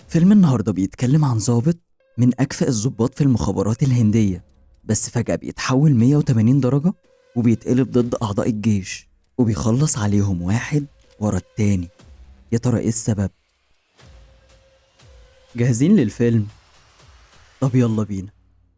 فيلم النهاردة بيتكلم عن ضابط من أكفأ الضباط في المخابرات الهندية، بس فجأة بيتحول 180 درجة وبيتقلب ضد أعضاء الجيش وبيخلص عليهم واحد ورا التاني. يا ترى إيه السبب؟ جاهزين للفيلم؟ طب يلا بينا.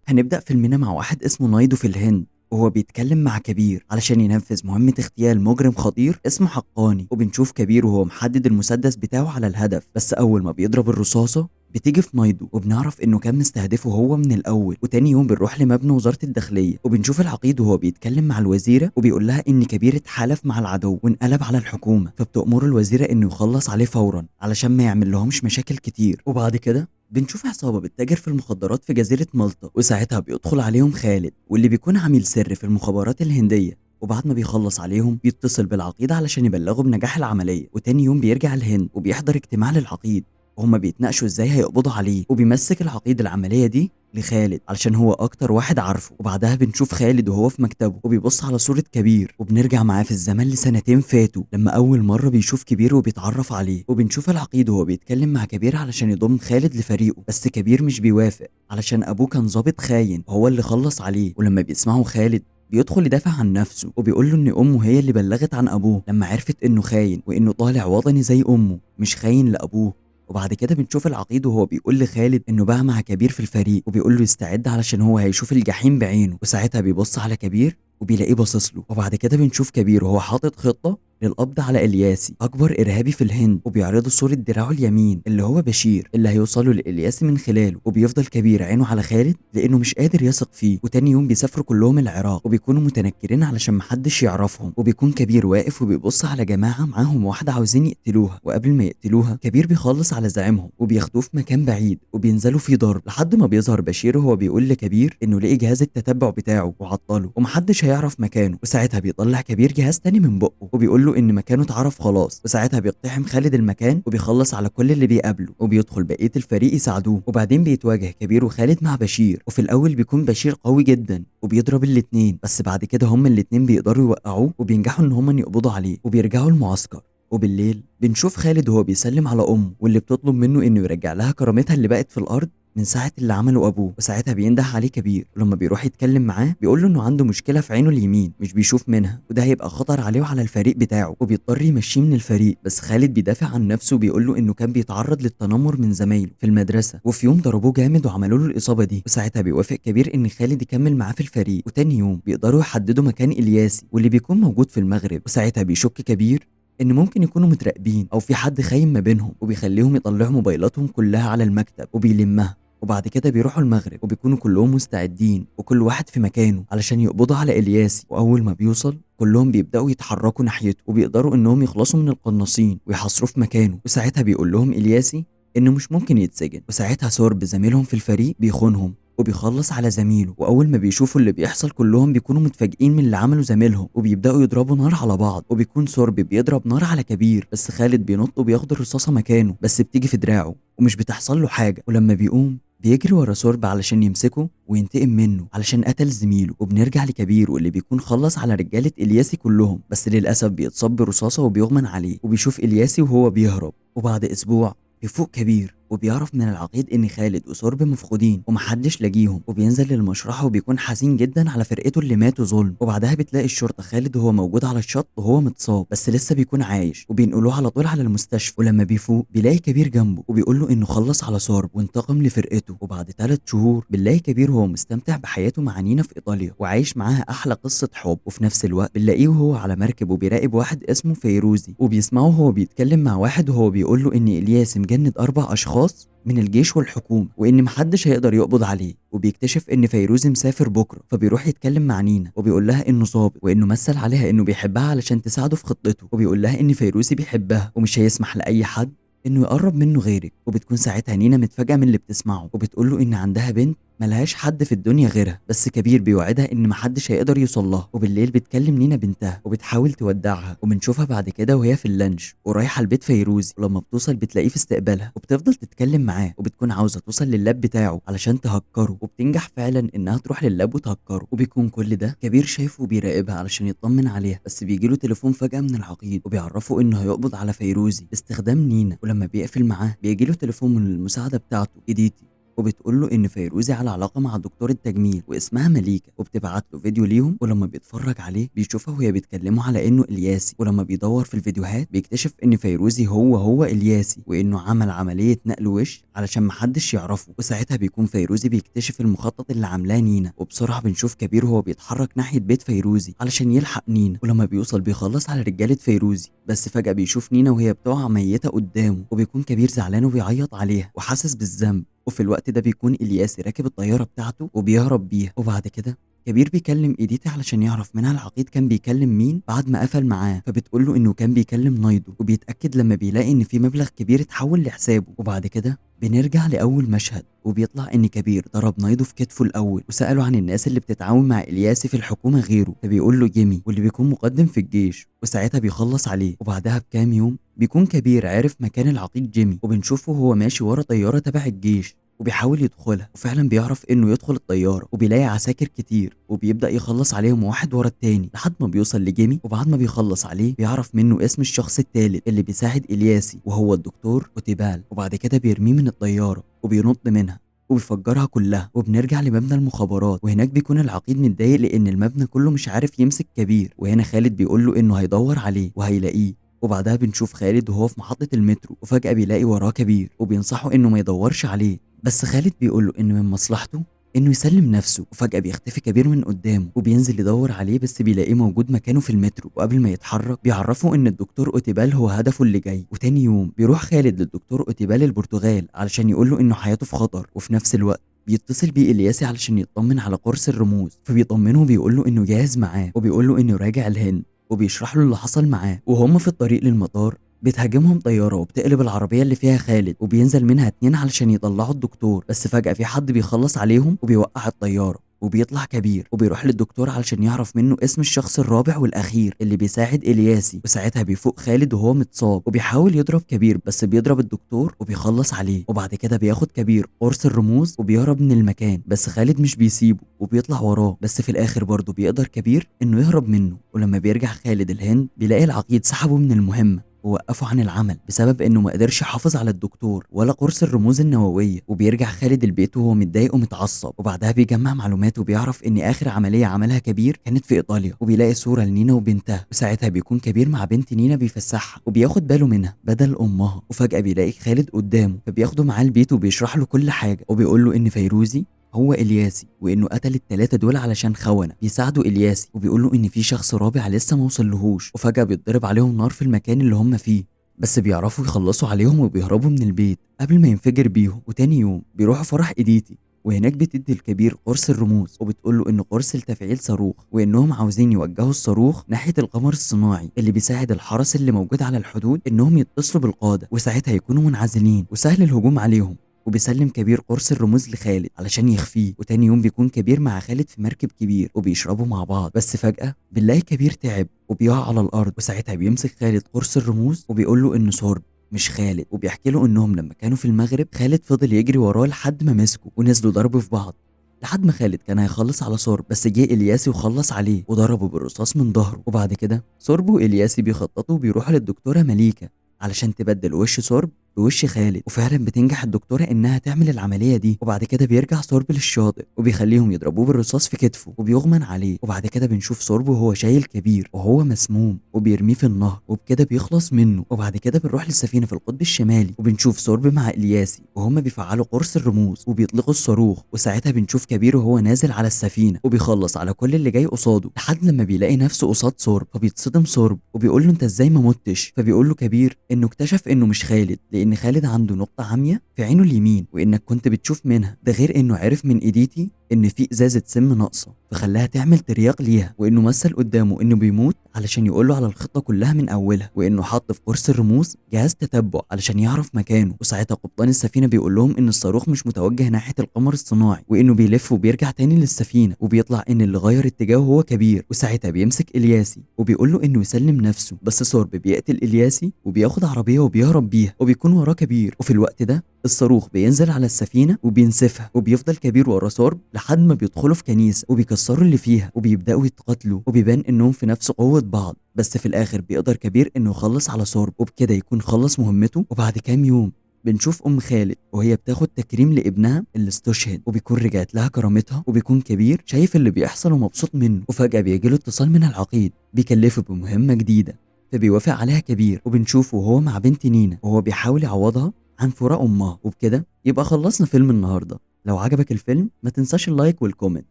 هنبدأ فيلمنا مع واحد اسمه نايدو في الهند، وهو بيتكلم مع كبير علشان ينفذ مهمة اغتيال مجرم خطير اسمه حقاني. وبنشوف كبير وهو محدد المسدس بتاعه على الهدف، بس أول ما بيضرب الرصاصة بتيجي في نايدو، وبنعرف انه كان مستهدفه هو من الاول. وتاني يوم بنروح لمبنى وزارة الداخلية، وبنشوف العقيد وهو بيتكلم مع الوزيرة وبيقول لها ان كبير اتحالف مع العدو وانقلب على الحكومة، فبتأمره الوزيرة انه يخلص عليه فورا علشان ما يعمل لهمش مشاكل كتير. وبعد كده بنشوف عصابة بتتاجر في المخدرات في جزيرة مالطا، وساعتها بيدخل عليهم خالد واللي بيكون عميل سري في المخابرات الهندية. وبعد ما بيخلص عليهم بيتصل بالعقيد علشان يبلغه بنجاح العملية. وتاني يوم بيرجع الهند وبيحضر اجتماع للعقيد، وهما بيتناقشوا ازاي هيقبضوا عليه. وبيمسك العقيد العملية دي لخالد علشان هو اكتر واحد عارفه. وبعدها بنشوف خالد وهو في مكتبه وبيبص على صورة كبير، وبنرجع معاه في الزمن لسنتين فاتوا لما اول مرة بيشوف كبير وبيتعرف عليه. وبنشوف العقيد وهو بيتكلم مع كبير علشان يضم خالد لفريقه، بس كبير مش بيوافق علشان ابوه كان ضابط خاين وهو اللي خلص عليه. ولما بيسمعه خالد بيدخل يدافع عن نفسه وبيقول له ان امه هي اللي بلغت عن ابوه لما عرفت انه خاين وانه طالع وطني زي امه مش خاين لابوه. وبعد كده بنشوف العقيد وهو بيقول لخالد انه بقى مع كبير في الفريق، وبيقول له يستعد علشان هو هيشوف الجحيم بعينه. وساعتها بيبص على كبير وبيلاقيه باصص له. وبعد كده بنشوف كبير وهو حاطط خطه للقبض على الياسي اكبر ارهابي في الهند، وبيعرضوا صوره دراعه اليمين اللي هو بشير اللي هيوصلوا لالياسي من خلاله. وبيفضل كبير عينه على خالد لانه مش قادر يثق فيه. وتاني يوم بيسافروا كلهم العراق وبيكونوا متنكرين علشان محدش يعرفهم. وبيكون كبير واقف وبيبص على جماعة معاهم واحدة عاوزين يقتلوها، وقبل ما يقتلوها كبير بيخلص على زعيمهم وبياخدوه في مكان بعيد وبينزلوا فيه ضرب لحد ما بيظهر بشير وهو بيقول لكبير انه لقي جهاز التتبع بتاعه وعطله ومحدش هيعرف مكانه. وساعتها بيطلع كبير جهاز تاني من بقه وبيقول له ان مكانه اتعرف خلاص. وساعتها بيقتحم خالد المكان وبيخلص على كل اللي بيقابله، وبيدخل بقية الفريق يساعدوه. وبعدين بيتواجه كبير وخالد مع بشير، وفي الاول بيكون بشير قوي جدا وبيضرب الاتنين، بس بعد كده هما الاتنين بيقدروا يوقعوه وبينجحوا ان هما يقبضوا عليه وبيرجعوا المعسكر. وبالليل بنشوف خالد وهو بيسلم على امه واللي بتطلب منه انه يرجع لها كرامتها اللي بقت في الارض من ساعة اللي عمله أبوه. وساعتها بينده عليه كبير، ولما بيروح يتكلم معاه بيقول له إنه عنده مشكلة في عينه اليمين مش بيشوف منها، وده هيبقى خطر عليه وعلى الفريق بتاعه، وبيضطر يمشيه من الفريق. بس خالد بيدافع عن نفسه وبيقول له إنه كان بيتعرض للتنمر من زمايله في المدرسة، وفي يوم ضربوه جامد وعملوا له الإصابة دي. وساعتها بيوافق كبير إن خالد يكمل معاه في الفريق. وتاني يوم بيقدروا يحددوا مكان إلياسي واللي بيكون موجود في المغرب. وساعتها بيشك كبير إن ممكن يكونوا متراقبين أو في حد خاين ما بينهم، وبيخليهم يطلعوا موبايلاتهم كلها على المكتب وبيلمها. وبعد كده بيروحوا المغرب وبيكونوا كلهم مستعدين وكل واحد في مكانه علشان يقبضوا على إلياسي. وأول ما بيوصل كلهم بيبدأوا يتحركوا ناحيته وبيقدروا إنهم يخلصوا من القناصين ويحاصروه في مكانه. وساعتها بيقول لهم إلياسي إنه مش ممكن يتسجن. وساعتها سورب زميلهم في الفريق بيخونهم وبيخلص على زميله. واول ما بيشوفوا اللي بيحصل كلهم بيكونوا متفاجئين من اللي عمله زميلهم وبيبداوا يضربوا نار على بعض. وبيكون سورب بيضرب نار على كبير، بس خالد بينط وبياخد الرصاصة مكانه، بس بتيجي في دراعه ومش بتحصل له حاجة. ولما بيقوم بيجري ورا سورب علشان يمسكه وينتقم منه علشان قتل زميله. وبنرجع لكبير واللي بيكون خلص على رجاله الياسي كلهم، بس للاسف بيتصاب برصاصه وبيغمن عليه. وبيشوف الياسي وهو بيهرب. وبعد اسبوع بيفوق كبير وبيعرف من العقيد ان خالد وسورب مفقودين ومحدش لاقيهم، وبينزل للمشرحه وبيكون حزين جدا على فرقته اللي ماتوا ظلم. وبعدها بتلاقي الشرطة خالد وهو موجود على الشط وهو متصاب بس لسه بيكون عايش، وبينقلوه على طول على المستشفى. ولما بيفوق بيلاقي كبير جنبه وبيقول له انه خلص على سورب وانتقم لفرقته. وبعد 3 شهور بنلاقي كبير وهو مستمتع بحياته مع نينا في ايطاليا وعايش معاها احلى قصة حب. وفي نفس الوقت بنلاقيه وهو على مركب وبيراقب واحد اسمه فيروزي، وبيسمعه وهو بيتكلم مع واحد وهو بيقول له ان الياس مجند 4 اشخاص من الجيش والحكومة وإن محدش هيقدر يقبض عليه. وبيكتشف إن فيروزي مسافر بكرة، فبيروح يتكلم مع نينا وبيقول لها إنه ظابط وإنه مثل عليها إنه بيحبها علشان تساعده في خطته، وبيقول لها إن فيروزي بيحبها ومش هيسمح لأي حد إنه يقرب منه غيرك. وبتكون ساعتها نينا متفاجئة من اللي بتسمعه، وبتقول له إن عندها بنت ملهاش حد في الدنيا غيرها، بس كبير بيوعدها ان محدش هيقدر يوصل لها. وبالليل بتكلم نينا بنتها وبتحاول تودعها، وبنشوفها بعد كده وهي في اللانش ورايحه لبيت فيروزي، ولما بتوصل بتلاقيه في استقبالها وبتفضل تتكلم معاه، وبتكون عاوزه توصل لل lap بتاعه علشان تهكره، وبتنجح فعلا انها تروح لل lap وتهكره. وبيكون كل ده كبير شايفه وبيراقبها علشان يطمن عليها، بس بيجيله تليفون فجأة من العقيد وبيعرفه انه هيقبض على فيروزي باستخدام نينا. ولما بيقفل معاه بيجيله تليفون من المساعدة بتاعته إيديتي، وبتقول له ان فيروزي على علاقة مع دكتور التجميل واسمها مليكة، وبتبعت له فيديو ليهم، ولما بيتفرج عليه بيشوفها وهي بتكلمه على انه الياسي. ولما بيدور في الفيديوهات بيكتشف ان فيروزي هو الياسي، وانه عمل عملية نقل وش علشان محدش يعرفه. وساعتها بيكون فيروزي بيكتشف المخطط اللي عاملاه نينا، وبسرعة بنشوف كبير وهو بيتحرك ناحية بيت فيروزي علشان يلحق نينا. ولما بيوصل بيخلص على رجاله فيروزي، بس فجاة بيشوف نينا وهي بتقع ميته قدامه، وبيكون كبير زعلان وبيعيط عليها وحاسس بالذنب. وفي الوقت ده بيكون الياسي راكب الطيارة بتاعته وبيهرب بيها. وبعد كده كبير بيكلم إيديتي علشان يعرف منها العقيد كان بيكلم مين بعد ما قفل معاه، فبتقول له انه كان بيكلم نايدو، وبيتاكد لما بيلاقي ان في مبلغ كبير اتحول لحسابه. وبعد كده بنرجع لاول مشهد، وبيطلع ان كبير ضرب نايدو في كتفه الاول وساله عن الناس اللي بتتعاون مع الياسي في الحكومة غيره، فبيقول له جيمي واللي بيكون مقدم في الجيش، وساعتها بيخلص عليه. وبعدها بكام يوم بيكون كبير عارف مكان العقيد جيمي، وبنشوفه هو ماشي ورا طيارة تبع الجيش وبيحاول يدخلها، وفعلا بيعرف انه يدخل الطيارة، وبيلاقي عساكر كتير وبيبدا يخلص عليهم واحد ورا التاني لحد ما بيوصل لجيمي. وبعد ما بيخلص عليه بيعرف منه اسم الشخص التالت اللي بيساعد الياسي وهو الدكتور اوتيبال، وبعد كده بيرميه من الطيارة وبينط منها وبيفجرها كلها. وبنرجع لمبنى المخابرات، وهناك بيكون العقيد متضايق لان المبنى كله مش عارف يمسك كبير، وهنا خالد بيقول له انه هيدور عليه وهيلاقيه. وبعدها بنشوف خالد وهو في محطة المترو، وفجأة بيلاقي وراه كبير وبينصحه انه ما يدورش عليه، بس خالد بيقوله ان من مصلحته انه يسلم نفسه. وفجأة بيختفي كبير من قدامه وبينزل يدور عليه، بس بيلاقيه موجود مكانه في المترو، وقبل ما يتحرك بيعرفه ان الدكتور اوتيبال هو هدفه اللي جاي. وتاني يوم بيروح خالد للدكتور اوتيبال البرتغال علشان يقوله انه حياته في خطر، وفي نفس الوقت بيتصل بيه الياسي علشان يطمن على قرص الرموز، فبيطمنه وبيقول له انه جاهز معاه، وبيقول له انه راجع الهند، وبيشرح له اللي حصل معاه. وهم في الطريق للمطار بتهاجمهم طيارة وبتقلب العربية اللي فيها خالد، وبينزل منها 2 علشان يطلعوا الدكتور، بس فجأة في حد بيخلص عليهم وبيوقع الطيارة، وبيطلع كبير وبيروح للدكتور علشان يعرف منه اسم الشخص الرابع والأخير اللي بيساعد الياسي. وساعتها بيفوق خالد وهو متصاب وبيحاول يضرب كبير، بس بيضرب الدكتور وبيخلص عليه. وبعد كده بياخد كبير قرص الرموز وبيهرب من المكان، بس خالد مش بيسيبه وبيطلع وراه، بس في الآخر برضه بيقدر كبير إنه يهرب منه. ولما بيرجع خالد الهند بيلاقي العقيد سحبه من المهمة ووقفه عن العمل بسبب انه ما قدرش يحافظ على الدكتور ولا قرص الرموز النووية. وبيرجع خالد البيت وهو متضايق ومتعصب، وبعدها بيجمع معلومات وبيعرف ان اخر عملية عملها كبير كانت في ايطاليا، وبيلاقي صوره لنينا وبنتها، وساعتها بيكون كبير مع بنت نينا بيفسحها وبياخد باله منها بدل امها. وفجاة بيلاقي خالد قدامه، فبياخده معاه البيت وبيشرح له كل حاجة، وبيقول له ان فيروزي هو الياسي وانه قتل ال3 دول علشان خونه بيساعدوا الياسي، وبيقول له ان في شخص رابع لسه ما وصلهوش. وفجأة بيتضرب عليهم نار في المكان اللي هم فيه، بس بيعرفوا يخلصوا عليهم وبيهربوا من البيت قبل ما ينفجر بيهم. وتاني يوم بيروحوا فرح إيديتي، وهناك بتدي الكبير قرص الرموز وبتقول له انه قرص لتفعيل صاروخ، وانهم عاوزين يوجهوا الصاروخ ناحية القمر الصناعي اللي بيساعد الحرس اللي موجود على الحدود انهم يتصلوا بالقاده، وساعتها يكونوا منعزلين وسهل الهجوم عليهم. وبيسلم كبير قرص الرموز لخالد علشان يخفيه. وتاني يوم بيكون كبير مع خالد في مركب كبير وبيشربوا مع بعض، بس فجأة بنلاقي كبير تعب وبيقع على الأرض، وساعتها بيمسك خالد قرص الرموز وبيقول له إنه سورب مش خالد، وبيحكي له إنهم لما كانوا في المغرب خالد فضل يجري وراه لحد ما مسكه ونزلوا ضرب في بعض لحد ما خالد كان هيخلص على سورب، بس جه الياسي وخلص عليه وضربه بالرصاص من ظهره. وبعد كده سورب والياسي بيخططوا وبيروحوا للدكتورة مليكة علشان تبدل وش سورب بوش خالد، وفعلا بتنجح الدكتورة انها تعمل العملية دي. وبعد كده بيرجع سورب للشاطئ وبيخليهم يضربوه بالرصاص في كتفه وبيغمن عليه. وبعد كده بنشوف سورب وهو شايل كبير وهو مسموم وبيرميه في النهر، وبكده بيخلص منه. وبعد كده بنروح للسفينه في القطب الشمالي وبنشوف سورب مع الياسي وهم بيفعلوا قرص الرموز وبيطلقوا الصاروخ، وساعتها بنشوف كبير وهو نازل على السفينة وبيخلص على كل اللي جاي قصاده لحد لما بيلاقي نفسه قصاد سورب، فبيتصدم سورب وبيقول له انت ازاي ما متش؟ فبيقول له كبير انه اكتشف انه مش خالد لان خالد عنده نقطة عمياء في عينه اليمين وانك كنت بتشوف منها، ده غير انه عرف من ايديتي إن في إزازة سم ناقصة، فخلاها تعمل ترياق ليها، وإنه مثل قدامه إنه بيموت علشان يقوله على الخطة كلها من أولها، وإنه حط في قرص الرموز جهاز تتبع علشان يعرف مكانه. وساعتها قبطان السفينة بيقول لهم إن الصاروخ مش متوجه ناحية القمر الصناعي، وإنه بيلف وبيرجع تاني للسفينة، وبيطلع إن اللي غير اتجاهه هو كبير. وساعتها بيمسك إلياسي وبيقول له إنه يسلم نفسه، بس سورب بيقتل إلياسي وبياخد عربية وبيهرب بيها، وبيكون وراه كبير. وفي الوقت ده الصاروخ بينزل على السفينة وبينسفها، وبيفضل كبير ورا سورب لحد ما بيدخلوا في كنيسة وبيكسروا اللي فيها وبيبدأوا يتقاتلوا، وبيبان إنهم في نفس قوة بعض، بس في الآخر بيقدر كبير إنه يخلص على سورب، وبكده يكون خلص مهمته. وبعد كام يوم بنشوف أم خالد وهي بتاخد تكريم لابنها اللي استشهد، وبيكون رجعت لها كرامتها، وبيكون كبير شايف اللي بيحصل ومبسوط منه. وفجأة بيجيله اتصال من العقيد بيكلفه بمهمة جديدة، فبيوافق عليها كبير، وبنشوفه وهو مع بنت نينا وهو بيحاول يعوضها عن فراق أمها. وبكده يبقى خلصنا فيلم النهاردة. لو عجبك الفيلم ما تنساش ال like وال comment.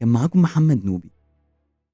كان معاكم محمد نوبي.